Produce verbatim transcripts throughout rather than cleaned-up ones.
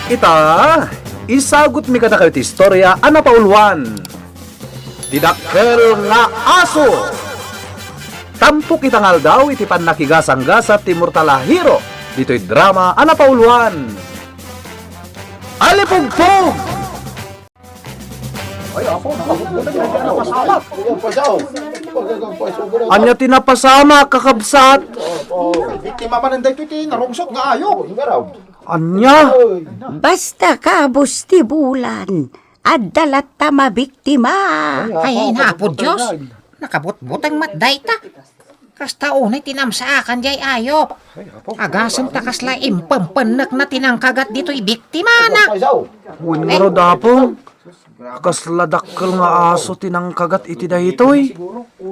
Ita, isagutmi kadakayo ti istorya a napauluan, Ti Dakkel nga Aso. Tampok ita nga aldaw iti pannakigasanggasat ti mortal a hero ditoy drama a napauluan, Alipugpog! Ay, apo, nakabutang na napasamak. Ania ti napasamak, kakabsat? Biktima manen daytoy ti narungsot nga ayop. Ania? Basta kabus ti bulan, adda latta mabiktima. Ay, ay, naapo Dios. Nakabutbuteng met dayta. Kasta unay ti namsaakan diay ayop. Agasem ta kasla impempennekna ti nangkagat ditoy biktimana. Wen ngarud, Apo. Kasla dakkel nga aso ti nangkagat iti daytoy.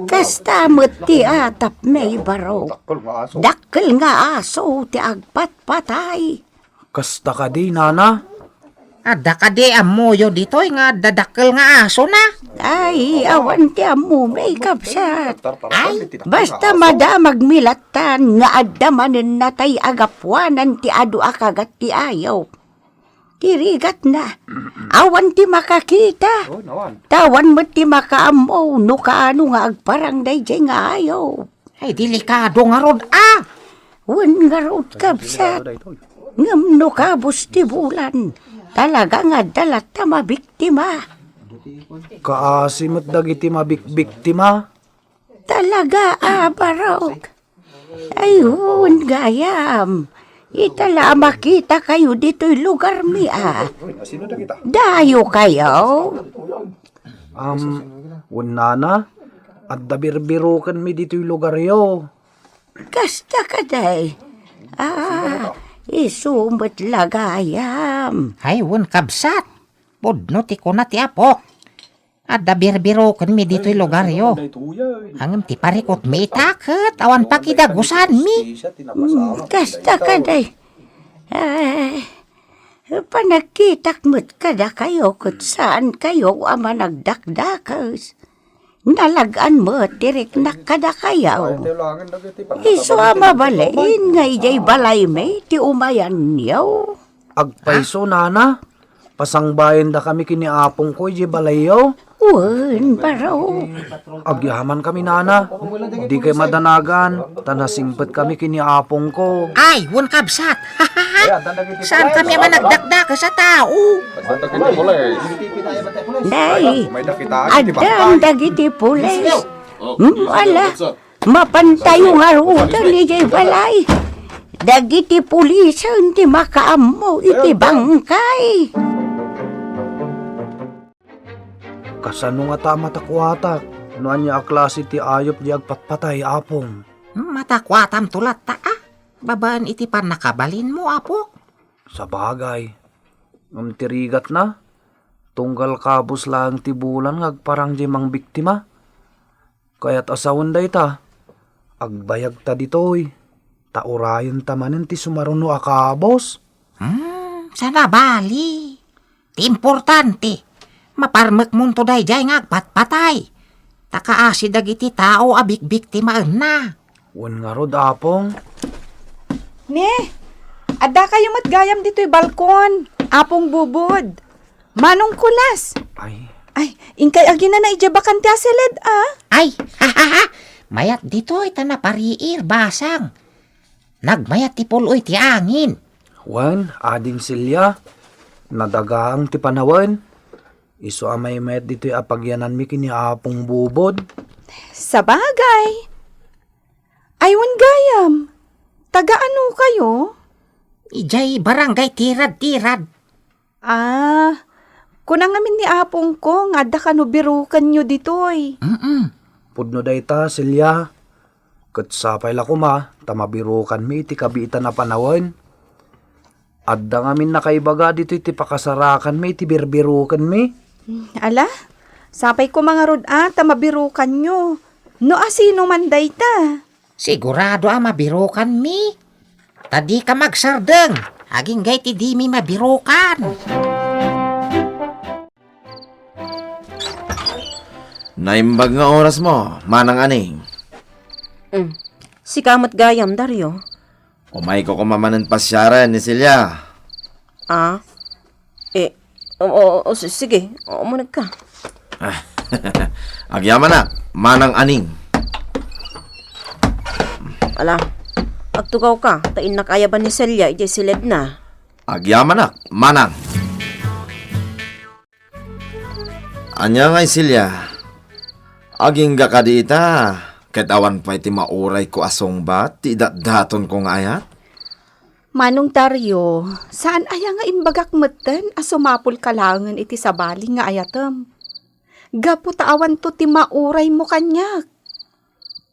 Kasta met ti atapmi, Barok. Dakkel nga aso ti agpatpatay. Kasta kadi, nana? Adda kadi ammoyo ditoy nga adda dakkel nga asona? Ay, awan ti ammomi, kabsat. Ay, basta madamagmi lattan nga adda manen natay a gapuanan ti adu a kagat ti ayop. Ti rigatna, awan ti makakita. Oh, nawan. Ta awan met ti makaammo no kaano nga agparang daydiay nga ayop. Ay, delikado ngarud, a! Wen ngarud, kabsat. Ngem no kabus ti bulan, talaga nga adda latta mabiktima. Kaasi met dagiti mabikbiktima. Talaga, a, Barok. Ay, wen gayam. Ita la a makitakayo ditoy lugarmi, a. Dayo kayo? Am, wen nana, adda birbirokenmi ditoy lugaryo. Kasta kadi. A, isu met la gayam. Ay, wen, kabsat. Pudno ti kuna ti apok. Adda birbirokenmi ditoy lugaryo. Ngem ti parikutmi ita ket awan pakidagusanmi. Hmm, kasta kadi. Ay, panagkitak met kadakayo ket saankayo a managdakdakes. Nalag-an met ti riknak kadakayo. Isu a mabalin nga idiay balaymi ti umayanyo. Agpayso, nana. Pasangbaendakami ken ni apongko idiay balayyo. Wen, Barok. Agyamankami, nana. Dikay madanagan, ta nasingpetkami ken ni apongko. Ay, wen, kabsat. Saankami a managdakdakes a tao. Nay, addan dagiti pulis. Hmm, ala. Mapantayo ngaruden idiay balay. Dagiti pulisen ti makaammo iti bangkay. Kasano ngata a matakuatak no ania a klase ti ayop di agpatpatay, apong? Matakuatamto latta, a, babaen iti pannakabalinmo, apo. Sabagay. Ngem ti rigatna, tunggal kabus laeng ti bulan nga agparang diay mangbiktima. Kayat a sawen dayta, agbayagta ditoy, ta urayenta manen ti sumaruno a kabus. Hmm, saan a bali. Ti importante, maparmekmonto daydiay nga agpatpatay. Ta kaasi dagiti tao a bikbiktimaenna. Wen ngarud, apong. Ne, adda kayo met gayam ditoy balkon, Apong Bubod. Manong Kulas! Ay. Ay, inkay aginana idiay bakante a siled, a? Ay, ha, ha, ha! Mayat ditoy ta napariir, basang. Nagmayat ti pul-oy ti angin. Wen, ading Celia, nadagaang ti panawen. Isu a maymayat ditoy a pagyananmi ken ni Apong Bubod. Sabagay. Ay, wen gayam. Taga ano kayo? Idiay Barangay Tirad-tirad. Ah, kuna ngamin ni apongko nga adda kano birukanyo ditoy. Mm-mm. Pudno dayta, Celia. Ket sapay la koma ta mabirukanmi iti kabiitan a panawen. Adda ngamin nakaibaga ditoy ti pakasarakanmi iti birbirukenmi. Ala, sapay koma ngarud a ta mabirukanyo. No asino man dayta? Sigurado a mabirukanmi. Ta dika magsardeng, agingga iti dimi mabirukan. Naimbag nga orasmo, Manang Aning. Mm. Sika met gayam, Dario. Umayko koma manen pasiaren ni Celia. Ah? Eh, o, o, o, si-, sige, umuneg ka. Ah, agyamanak, Manang Aning. Ala, agtugaw ka, ta innak ayaban ni Celia, iti siled na. Agyamanak, Manang. Ania ngay, Celia? Agingga kadi ita, ket awan pay ti maurayko a sungbat ti idatdatonko nga ayat? Manong Dario, saan aya nga imbagak metten a sumapulka laengen iti sabali nga ayatem? Gapu ta awanto ti mauraymo kaniak.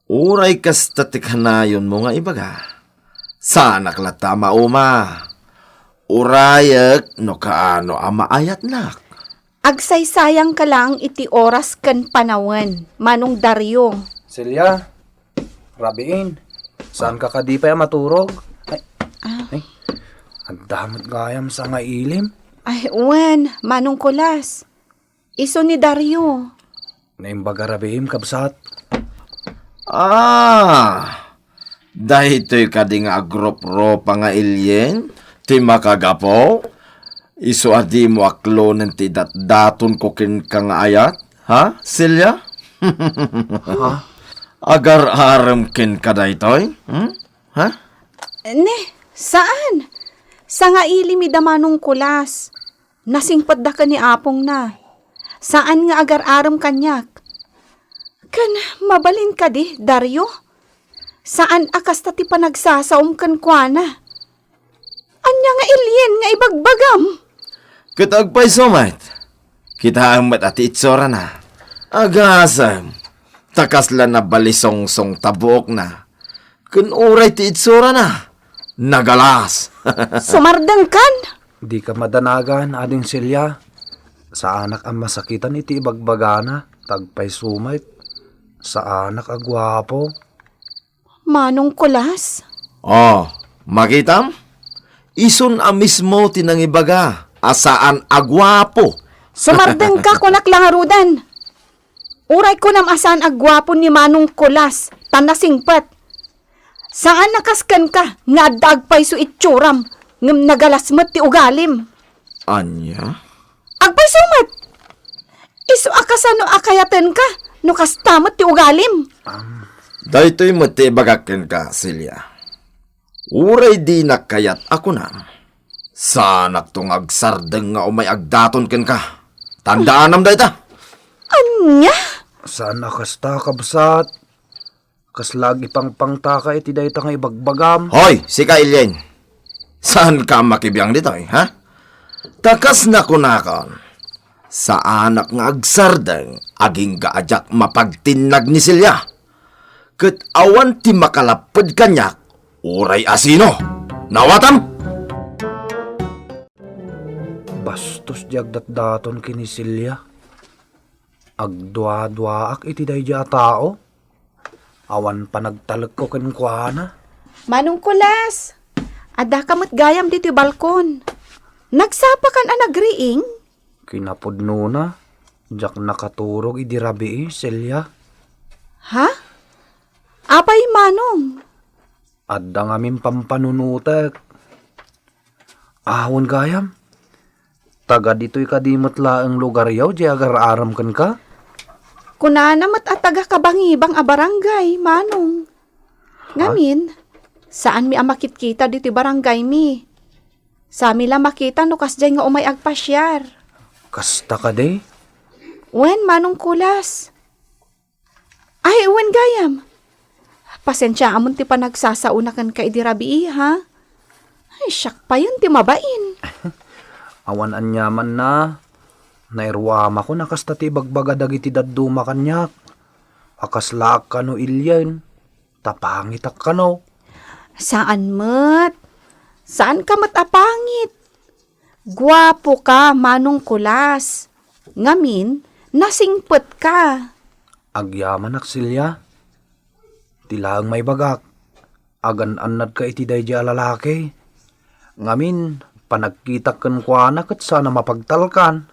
Uray kasta ti kanayonmo nga ibaga, saanak latta a mauma. Urayek no kaano a maayatnak. Agsaysayangka laeng iti oras ken panawen, Manong Dario. Celia, rabiin, saanka kadi pay a maturog? Ay, Ah. ay, adda met gayam sangailim. Ay, wen, Manong Kulas. Isu ni Dario. Naimbag a rabiim, kabsat. Ah, daytoy kadi nga agrupropa nga ilien ti makagapu? Isu a dimo aklonen ti datdatonko kenka nga ayat, ha, Celia? Ha? Agar-arem kenka daytoy? Hmm? Ha? Ne, saan? Sangailim ida, Manong Kulas. Nasingpetda ken ni apongna. Saan nga agar-arem kaniak. Ken mabalin kadi, Dario? Saan a kasta ti panagsasaom kenkuana. Ania nga ilien nga ibagbagam? Ket agpayso met. Kitaem met a ti itsurana. Agasem, ta kasla nabalisongsong ta buokna. Ken uray ti itsurana, nagalas. Sumardengkan! Dika madanagan, Ading Celia. Saanak a masakitan iti ibagbagana, ta agpayso met. Saanak a guapo. Manong Kulas? Oh, makitam? Isun a mismo ti nangibaga a saan a guapo. Sumardengka, kunak la ngaruden. Uray kunam a saan a guapo ni Manong Kulas, ta nasingpet. Saan a kas kenka nga adda agpayso itsuram, ngem nagalas met ti ugalim. Ania? Agpayso met! Isu a kasano a kayatenka no kasta met ti ugalim? Daytoy met ti ibagak kenka, Celia. Uray dinak kayat a kunam, saanakto nga agsardeng nga umay agdaton kenka. Tandaanam dayta. Ania? Saan a kasta, kabsat. Kasla agipangpangtaka iti dayta nga ibagbagam. Hoy, sika, Ilien. Saanka a makibiang ditoy, ha? Ta kas nakunakon, saanak nga agsardeng agingga a diak mapagtinnag ni Celia. Ket awan ti makalapped kaniak uray a sino. Nawatam? Bastos di agdatdaton ken ni Celia. Agduaduaak iti daydiay a tao. Awan panagtalekko kenkuana. Manong Kulas, addaka met gayam ditoy balkon. Nagsapakan a nagriing? Kinapudnona, diak nakaturog idi rabii, Celia. Ha? Apay, Manong? Adda ngamin pampanunotek. Awan gayam. Taga ditoy kadi met laeng lugaryo, diay agar-arem kenka? Kunana met a taga kabangibang a barangay, Manong. Ha? Ngamin, saanmi a makitkita ditoy barangaymi. Saanmi la makita no kasdiay nga umay agpasiar. Kasta kadi? Wen, Manong Kulas. Ay, wen gayam. Pasensiaamon ti panagsasaona kenka idi rabii, ha? Ay, siak payen ti mabain. Awan aniamanna. Nairuamako a kasta ti ibagbaga dagiti dadduma kaniak. A kaslaak kano, Ilien, ta pangitak kano. Saan met. Saanka met a pangit. Guapoka, Manong Kulas. Ngamin, nasingpetka. Agyamanak, Celia. Ti laeng maibagak, agan-annadka iti daydiay a lalaki. Ngamin, panagkitak kenkuana ket saan a mapagtalkan.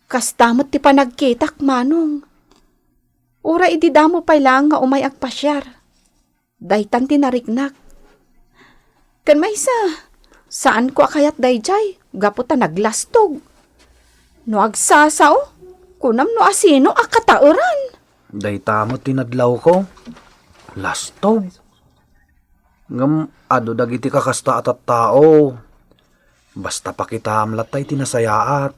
Kasta met ti panagkitak, Manong. Uray idi damo pay laeng nga umay agpasiar. Daytan ti nariknak. Ken maysa, saanko a kayat daydiay. gapu ta naglastog. No agsasao, kunam no asino a kataeran. Dayta met ti nadlawko. Lastog. Ngem adu dagiti kakasta a tattao. Basta pakitaam latta iti nasayaat.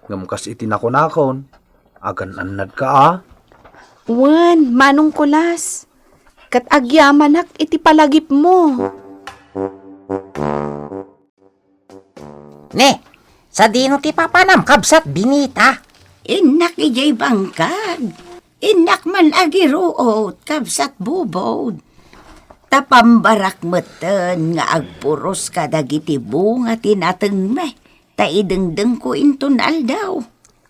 Ngem kas iti nakunakon, agan-annadka a. Wen, Manong Kulas, ket agyamanak iti palagipmo. Ne, sadino ti papanam, kabsat Binita? Innak idiay bangkag. Innak man agiruot, kabsat Bubod. Ta pambarak metten nga agpuros kadagiti bunga ti natengmi, ta idengdengko inton aldaw.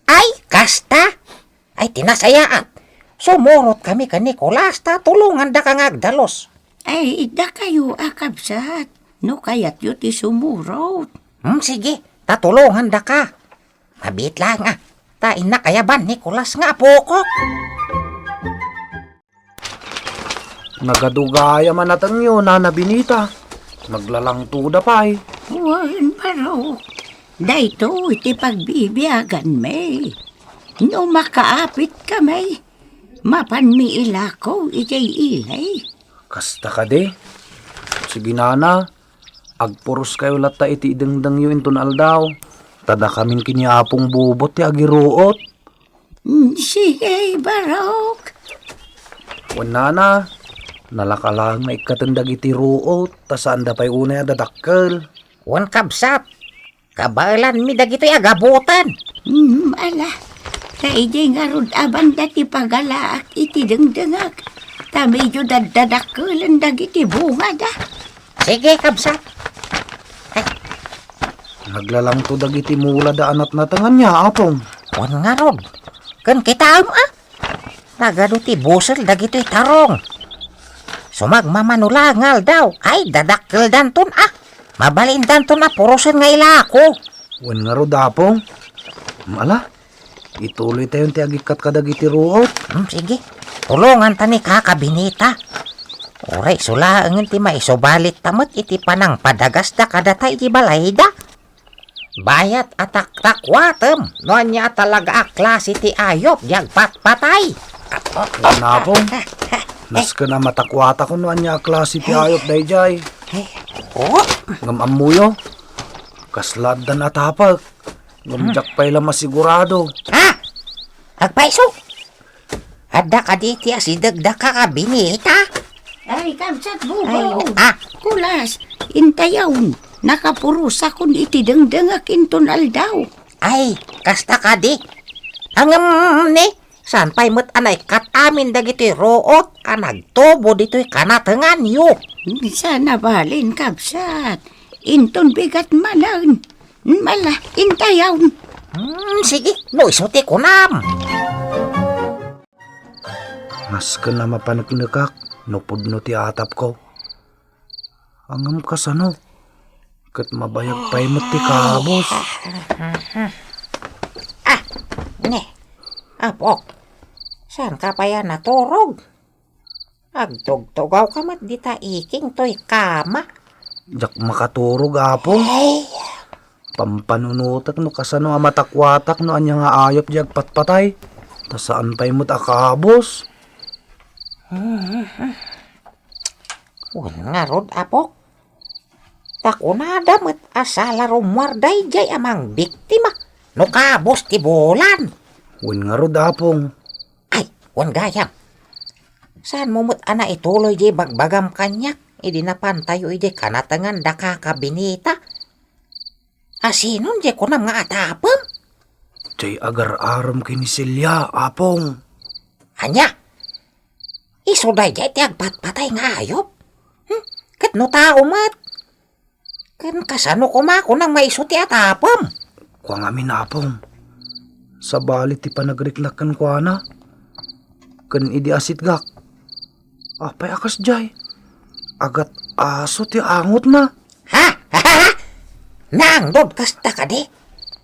Ay, kasta? Ay, ti nasayaat. Sumurot kami ken Nicolas ta tulongandaka nga agdalus. Ay, dakayo a kabsat, no kayatyo ti sumurot. Hmm, sige, ta tulongandaka. Mabiit laeng a, ta innak ayaban Nicolas nga apokok. Nagadugayan a natengyo, Nana Binita. Naglalangtoda pay. Wen, Barok. Daytoy ti pagbibiaganmi. No makaapit kami, mapanmi ilako idiay ili. Kasta kadi? Sige, Nana. Agpuroskayo latta iti idengdengyo inton aldaw. Ta dakamin ken ni Apong Bubot ti agiruot. Mm, sige, Barok. Wen, Nana, nalaka laeng nga ikkaten dagiti ruot, ta saanda pay unay a dadakkel. Wen, kabsat, kabaelanmi dagitoy a gaboten. Mm, ala, ta idiay ngarud a banda ti pagalaak iti dengdengek, ta medio daddadakkelen dagiti bungada. Sige, kabsat. Ay. Naglalangto dagiti mula da a natnatengan niya, Apong. Wen ngarud. Ken kitaem a. Nagadu ti busel dagitoy tarong. Sumagmamano la nga aldaw. Ay, dadakkeldanton a. Mabalindanton a purosen nga ilako. Wen ngarud, Apong. Mala. Ituloytayon ti agikkat kadagiti ruot. Hmm, sige. Tulonganta ni Kaka Binita. Uray, isu laengen ti maisubalitta met iti panangpadagasda kadata iti balayda. Bayat a taktakuatem no ania a talaga a klase ti ayup di agpatpatay. Apo. Wen, Apong. Nasken a matakuatak no ania a klase ti ayup daydiay. Oh. Ngem ammoyo, kasla addan a tapek. Ngem diak pay la masigurado. Ha? Agpayso? Adda kadi ti asidegda, Kaka Binita? Ay, kabsat Bubo. Ay, ah. Kulas, intayon. Nakapurosakon iti dengdengek inton aldaw. Ay, kasta kadi. Ngem ni, saan pay met a naikkat amin dagiti ruot a nagtubo ditoy kanatenganyo? Saan a balin, kabsat. Inton bigat manen. Mala, intayon. Hmm, sige, no isu ti kunam. Nasken a mapaneknekak no pudno ti atapko. Ngem kasano? Ket mabayag pay met ti kabus. Ah, ne. Apok, saanka pay a naturog? Agtugtugawka met dita iking toy kama. Diak makaturog, Apo. Ay. Pampanunotek no kasano a matakuatak no ania nga ayup di agpatpatay. Ta saan pay met a kabus. Wen ngarud, Apok. Ta kunada met a sala rummuar daydiay a mangbiktima no kabus ti bulan. Wen ngarud, Apong. Ay, wen gayam. Saanmo met a naituloy diay bagbagam kaniak idi napantayo idiay kanatengan da Kaka Benita? Asinon diay kunam nga atapem? Diay agar-arem ken ni Celia, Apong. Ania? Isu daydiay ti agpatpatay nga ayup? Hmm? Ket no tao met? Ken kasano koma kunam nga isu ti atapem? Kua ngamin, Apong. Sabali ti panagriknak kenkuana. Ken idi asitgak, apay a kasdiay? Agat-aso ti angotna. Ha? Naangdod kasta kadi?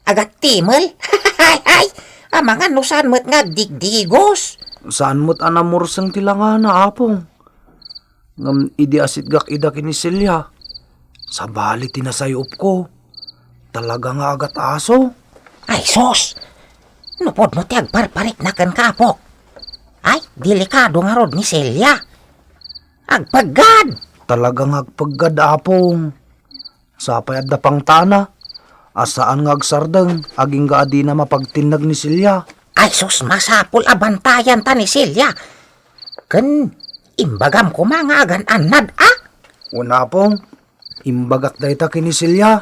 Agat-timel? Ay, ay! Amangan no saan met nga agdigdigos. Saan met a namurseng ti langana, Apong. Ngem idi asitgak ida ken ni Celia, sabali ti nasayupko. Talaga nga agat-aso. Ay, sus! No pudno ti agparparikna kenka, apok. Ay, delikado ngarud ni Celia. Agpeggad! Talaga nga agpeggad, apong. Sapay adda pangtana, a saan nga agsardeng, agingga a dina mapagtinnag ni Celia. Ay, sus, masapul a bantayanta ni Celia. Ken imbagam koma nga agan-annad, a? Wen, apong, imbagak dayta ken ni Celia.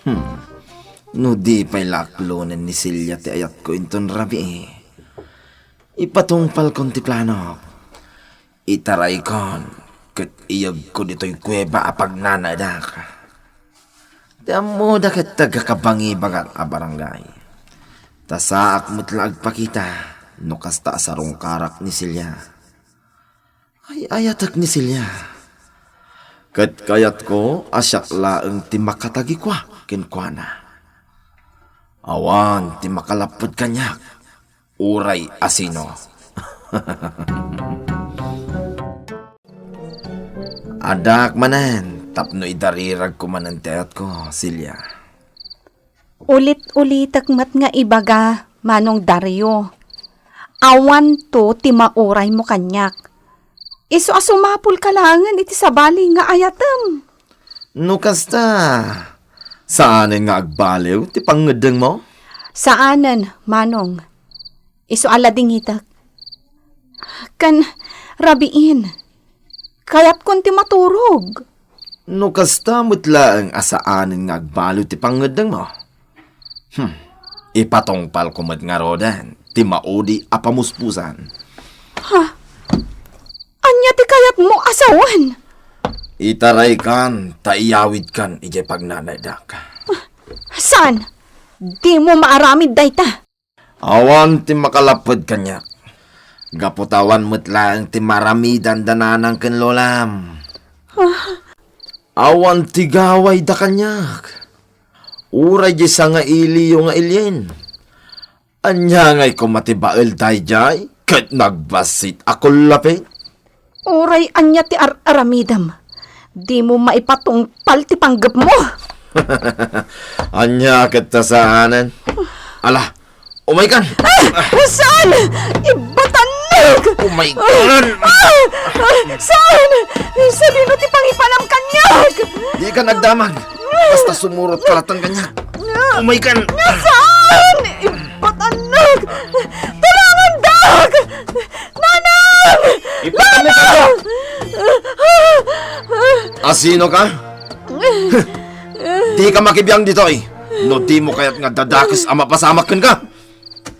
Hmm. No di pay la aklonen ni Celia ti ayatko inton rabii, ipatungpalkon ti planok. Itaraykon ket iyegko ditoy kuweba a pagnanaedak. Ti ammoda ket taga kabangibagat a barangay. Ta saak met la agpakita no kasta a sarungkarak ni Celia. Ay-ayatek ni Celia. Ket kayatko a siak laeng ti makatagikua kenkuana. Awan ti makalapped kaniak, uray asino. Addaak manen tapno idariragko manen ti ayatko, Celia. Ulit-ulitek met nga ibaga, Manong Dario. Awanto ti mauraymo kaniak. Isu a sumapulka laengen iti sabali nga ayatem. No kasta, saanen nga agbaliw ti pangngeddengmo? Saanen, Manong. Isu a ladingitek. Ken rabiin, kayatkon ti maturog. No kasta met laeng a saanen nga agbaliw ti pangngeddengmo, hmm, ipatungpalko met ngaruden ti maudi a pamuspusan. Ha? Ania ti kayatmo a sawen? Itaraykan ta iyawidkan idiay pagnanaedak. Saan? Dimo maaramid dayta. Awan ti makalapped kaniak. Gapu ta awan met laeng ti maaramidan da nanang ken lolam. Ah. Awan ti gawayda kaniak. Uray diay sangailiyo nga ilien. Ania ngay koma ti bael daydiay ket nagbassit a kullapit? Uray ania ti ar-aramidem, dimo maipatungpal ti panggepmo. Ania ket ta saanen? Ala, umaykan! Ah! Saan? Ibatannak! Umaykan! Ah! Ah! Saan? Sadino ti pangipanam kaniak? Dika nagdamag. Basta sumurot ka latta kaniak. Umaykan! Saan? Ibatannak! Tulangandak! Nanang! Ipatannak ka! Asino ka? Dika makibiang ditoy, no dimo kayat nga dadakes a mapasamak kenka.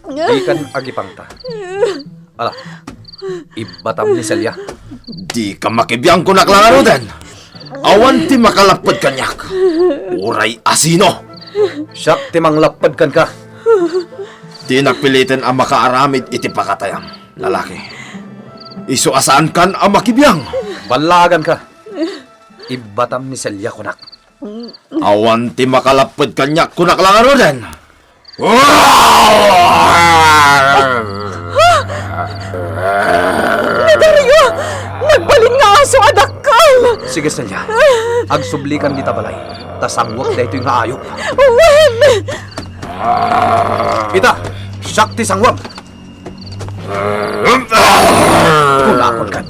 Dikan agipangta. Ala, ibatam ni Celia. Dika makibiang, kunak la ngaruden. Awan ti makalapped kaniak. Uray asino. Siak ti manglapped kenka. Dinak piliten a makaaramid iti pakatayam, lalaki. Isu a saankan a makibiang. Ballaganka. Ibatam ni Celia, kunak. Awan ti makalapped kaniak, kunak la ngaruden. Ni Dario! Nagbalin nga aso a dakkel! Sige, Celia. Agsublikan dita balay. Ta sangwek daytoy nga ayup. Wen! Ita, siak ti sangwek. Kunakon ket,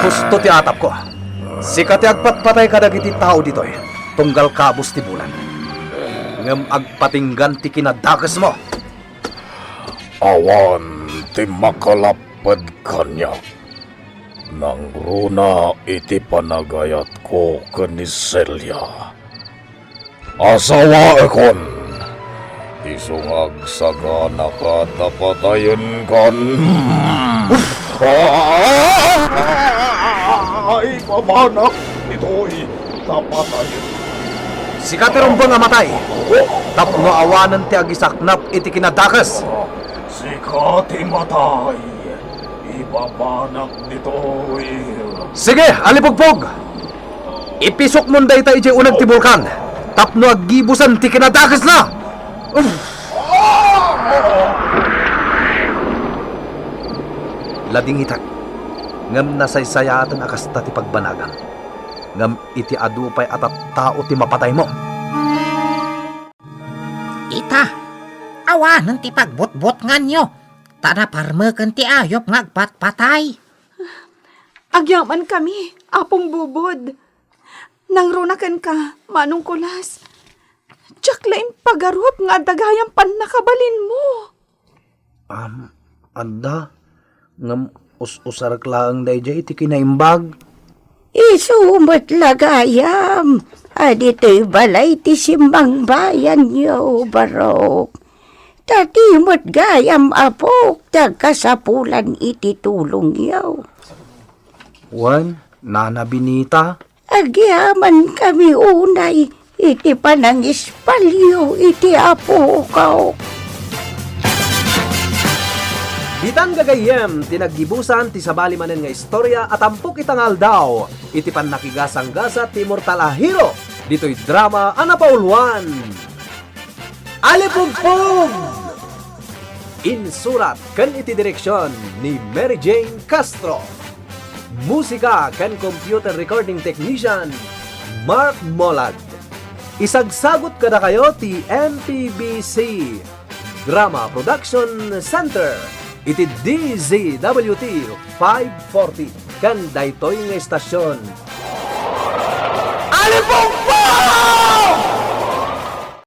husto ti atapko. Sika ti agpatpatay kadagiti tao ditoy, tunggal kabus ti bulan. Ngem agpatinggan ti kinadakesmo. Awan ti makalapped kaniak. Nangruna iti panagayatko ken ni Celia. Asawaekon. Isu nga agsaganaka ta patayenkan. Ay, ibabanak ditoy ta patayen. Sika ti rumbeng a matay, tapno awanen ti agisaknap iti kinadakes. Sika ti matay, ibabanak ditoy. Sige, alipugpog! Ipisukmon dayta idiay uneg ti bulkan tapno aggibusen ti kinadakesna! Uff! Ladingitak, ngem nasaysayaaten a kasta ti pagbanagan. ngem iti adu pay a tattao ti mapataymo. Ita, awanen ti pagbutbutnganyo, ta naparmeken ti ayup nga agpatpatay. Agyamankami, Apong Bubod. Nangruna kenka, Manong Kulas. Diak la impagarup nga adda gayam pannakabalinmo. Am, adda. Ngem us-usarek laeng daydiay iti kinaimbag. Isu met la gayam a ditoy balay ti simmangbayanyo, Barok. Ta di met gayam, apok, ti agkasapulan iti tulongyo. Wen, Nana Benita. Agyamankami unay iti panangispalyo iti apok. Ditan gagayyem ti naggibusan ti sabali manen nga istorya a tampok ita nga aldaw iti pannakigasanggasat ti immortal a hero ditoy drama a napauluan. Alipugpog! Insurat ken iti direksion ni Mary Jane Castro. Musika ken computer recording technician, Mark Molag. Isagsagut kadakayo ti M P B C Drama Production Center iti D Z W T five forty ken daytoy nga estasion. Alipugpog!